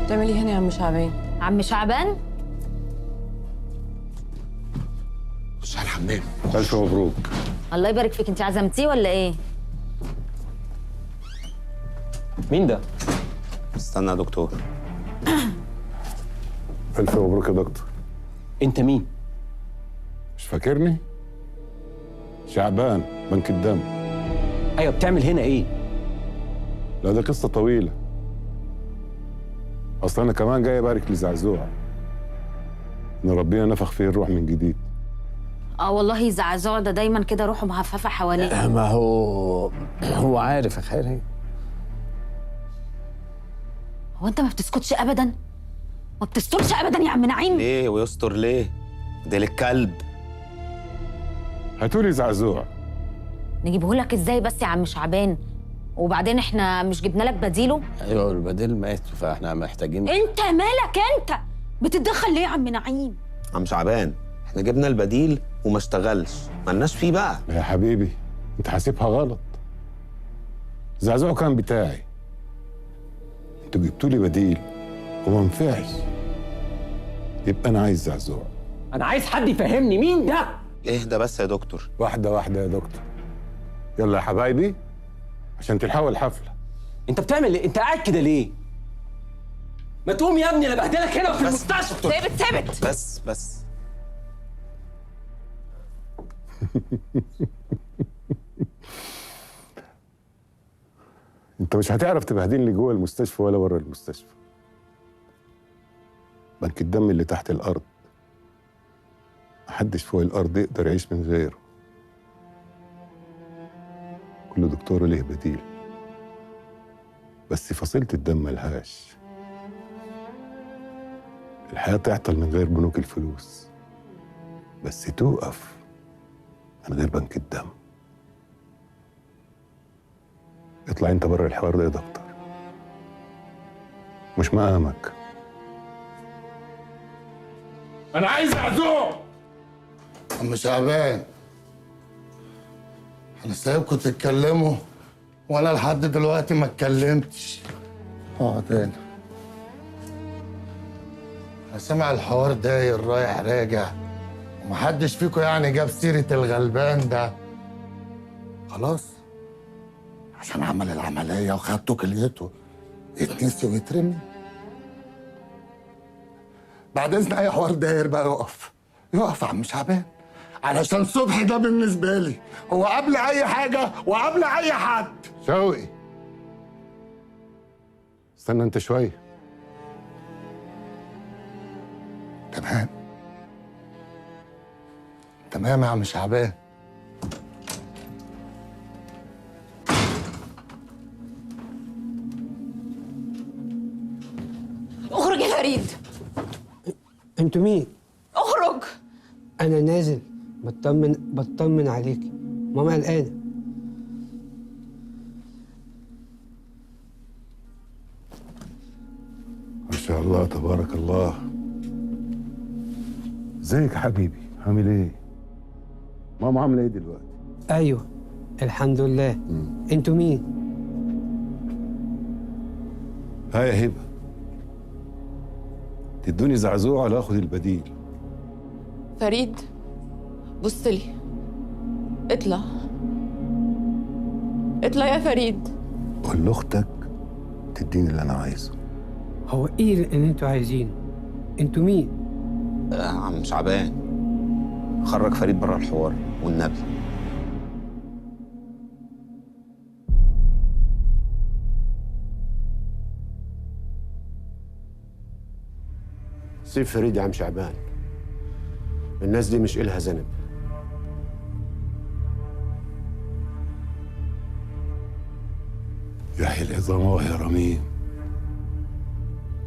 بتعملي هنا يا عم شعبان؟ عم شعبان؟ خش على الحمام. ألف مبروك. الله يبارك فيك. انت عزمتيه ولا ايه؟ مين ده؟ استنى يا دكتور. ألف مبروك يا دكتور. انت مين؟ مش فاكرني؟ شعبان، بنك الدم. ايوه، بتعمل هنا ايه؟ لا ده قصة طويلة. أصل أنا كمان جاي أبارك لزعزوع إن ربنا نفخ فيه الروح من جديد. اه والله زعزوع ده دايما كده روحه مهففة حواليه. ما هو عارف يا خيري. هو انت ما بتسكتش ابدا؟ ما بتسترش ابدا يا عم نعيم؟ ليه ويستر ليه؟ ده للكلب. هاتولي زعزوع. نجيبه لك ازاي بس يا عم شعبان؟ وبعدين احنا مش جبنا لك بديله؟ ايوه البديل مات، فاحنا محتاجين. انت مالك انت؟ بتتدخل ليه يا عم نعيم؟ عم شعبان احنا جبنا البديل وما اشتغلش، مالناش فيه بقى. يا حبيبي انت حاسبها غلط. زعزوع كان بتاعي، انتوا جبتوا لي بديل وما نفعش، يبقى انا عايز زعزوع. انا عايز حد يفهمني مين ده؟ اهدى بس يا دكتور. واحدة واحدة يا دكتور. يلا يا حبايبي عشان تلحقوا الحفلة. انت بتعمل ايه؟ انت قاعد كده ليه؟ ما تقوم يا ابني، انا بهدلك هنا في المستشفى. ثابت ثابت بس بس. انت مش هتعرف تبهدلني جوه المستشفى ولا بره المستشفى. بنك الدم اللي تحت الارض محدش فوق الارض يقدر يعيش من غيره. كل دكتور ليه بديل، بس فصيلة الدم ملهاش. الحياة تعطل من غير بنوك الفلوس، بس توقف من غير بنك الدم. اطلع انت بره الحوار ده يا دكتور، مش مقامك. انا عايز زعزوع. عم شعبان انا سايبكم تتكلموا وانا لحد دلوقتي ما اتكلمتش. اقعد هنا. انا سامع الحوار داير رايح راجع ومحدش فيكم يعني جاب سيرة الغلبان ده. خلاص عشان عمل العملية وخدته كليته يتنسي ويترمي. بعد إذن أي حوار داير بقى يقف يقف يا عم شعبان، علشان صبحي ده بالنسبة لي هو قبل أي حاجة وقبل أي حد. شوقي استنى أنت شوية. تمام تمام يا عم شعبان. اخرج يا فريد. انتوا مين؟ اخرج. انا نازل بطمن عليكي، ماما قلقانة. ما شاء الله تبارك الله. ازيك يا حبيبي؟ عامل ايه؟ ماما عامله ايه دلوقتي؟ ايوه الحمد لله. انتوا مين؟ ها يا هبه، تدوني زعزوع ولا اخد البديل؟ فريد بص لي. اطلع اطلع يا فريد. قول لاختك تديني اللي انا عايزه. هو ايه اللي انتوا عايزينه؟ انتوا مين؟ عم شعبان خرج فريد بره الحوار والنبي. سيب فريد يا عم شعبان، الناس دي مش إلها ذنب. يحيي العظام ويا رميم،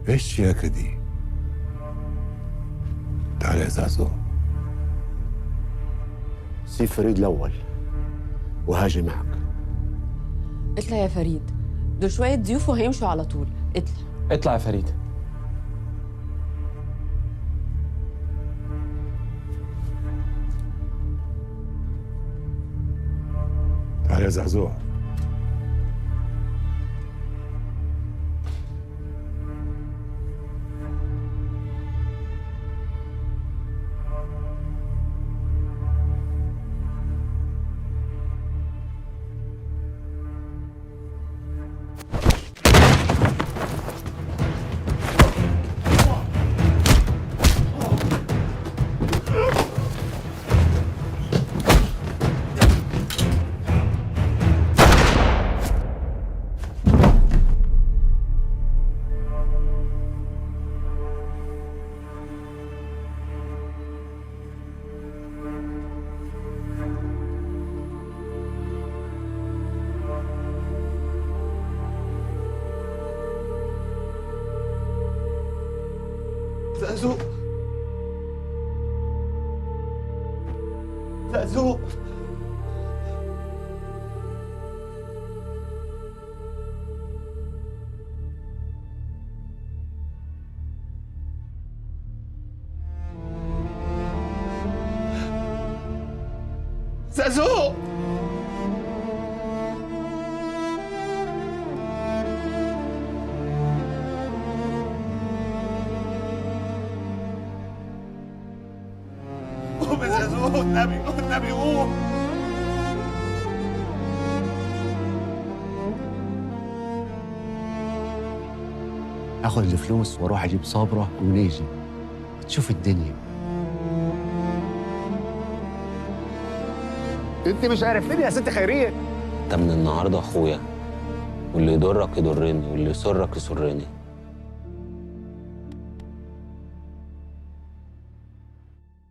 ايه الشياكه دي؟ تعال يا زعزوع. سيب فريد الأول وهاجي معك. اطلع يا فريد، دول شوية ضيوف وهيمشوا على طول. اطلع اطلع يا فريد. تعال يا زعزوع. زقزوق، زقزوق. زقزوق. قوم يا زقزوق، والنبي والنبي قوم. اخد الفلوس واروح اجيب صابره ونيجي تشوف الدنيا. انت مش عارفين يا ست خيرية. انت من النهارده اخويا، واللي يضرك يضرني واللي يسرك يسرني.